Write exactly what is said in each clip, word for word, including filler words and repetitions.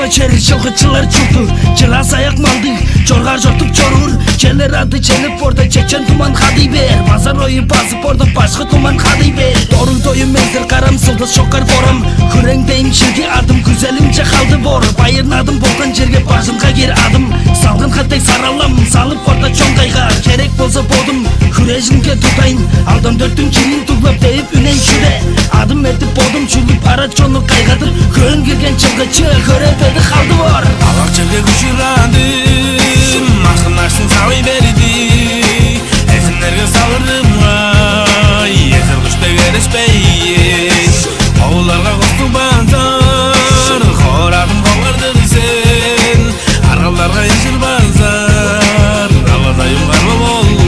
Чер чылгычылар чурту, чыраа-саяк малдыг, чоргаар чортуп чоруур. Челер ады челип орда, чечен туман хадый бээр. Базар ою базып орда, башкы туман хадый бээр. Доруг доюм эзир карам, сылдыс чоккар борам. Хүрең дейм чирги адым, күзелимче халды боор. Байырнадым болган черге бажынга кир адым. Салгын хаттыг саралам, салып орда чон кайга. Керек болза бодум хүрежинге тудайн. Алдан дөрттүң чирин туглап, дейип үнен чүде. Адым эртип бодум чүлүп, арат чонну кайгадыр. Көөн кирген чылгычы көрепеди халды бор. Алак черге күшүр адым, акын ашын савый берди. Эзимнерге салырымгай, эзир куш дег эрешпейин. Ооларга костуг базар, хорадым ховардыр сен. Аргаларга эжир базар, алазайым карма болду.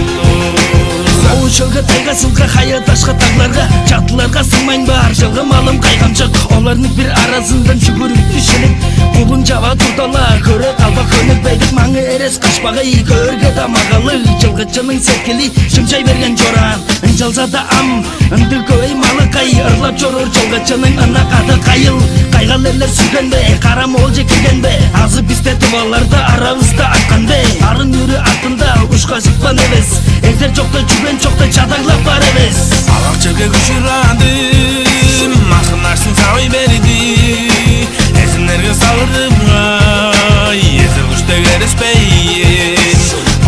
Оу чөлге, тайга, сылга, хая, дашка, дагларга, чаттыларга сыңмайн баар. Чылгы малым кайгамчык, оларның бир аразындан чүгүрүктү шилип, кулун чава турдала, көре калба хөнүк бедик маңы эрес кышпагай, көөрге-даа магалыг. Чылгычының сеткили шымчай берген чораан. Ынчалза-даа ам ындыг көвей малыкай ырлап чоруур чылгычының ынак ады кайыл. Кайгал эрлер сүрген бе, кара моолче кирген бе? Азы бисте тываларда аравыста арткан бе? Арын үрү артында ушкажыпкан эвес. Эзер чокта, чүген чокта чадаглап бар эвес. Алак черге күшүр адым, акын ашын савый берди. Эзимнерге салырымгай, эзир куш дег эрешпейин.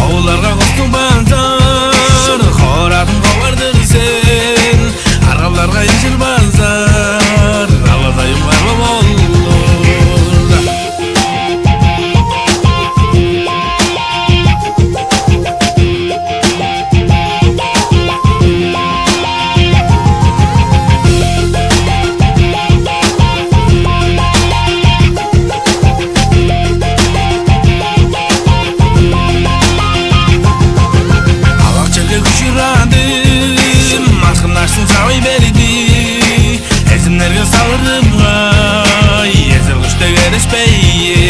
Ооларга костуг базар, хорадым ховардыр сен. Аргаларга эжир базар, алазайым карма болду. Алак черге күшүр адым, акын ашын савый берди. Эзимнерге салырымгай, эзир куш дег эрешпейин.